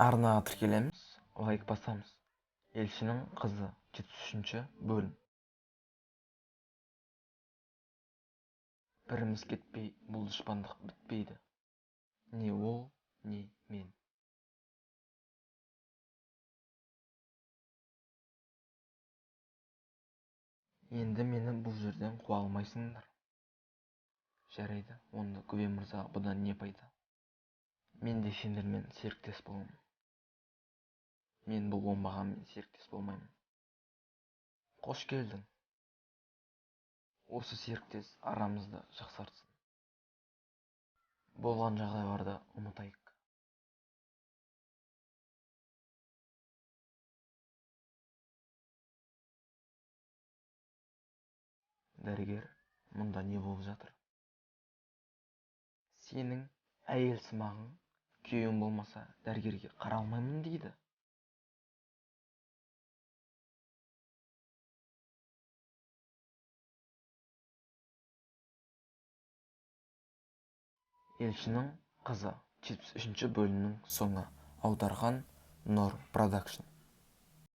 Арнаға тіркелеміз, лайк басамыз. Елшінің қызы, 73 бөлім. Біріміз кетпей, бұл дұшпандық бітпейді. Не ол, не мен. Енді мені бұл жерден қуа алмайсыңдар. Жарайды, онда Гүве мырзаға бұдан не пайда? Мен де сендермен серіктес боламын. Мен бұл оңбағанмен серіктес болмаймын. Қош келдің. Осы серіктес арамызды жақсартсын. Болған жағдайларды ұмытайық. Дәрігер, мұнда не болып жатыр? Сенің әйелсымағың күйеуім болмаса дәрігерге қаралмаймын дейді. Елшінің қызы, 73 бөлімнің соңы. Аударған Нұр Продакшн.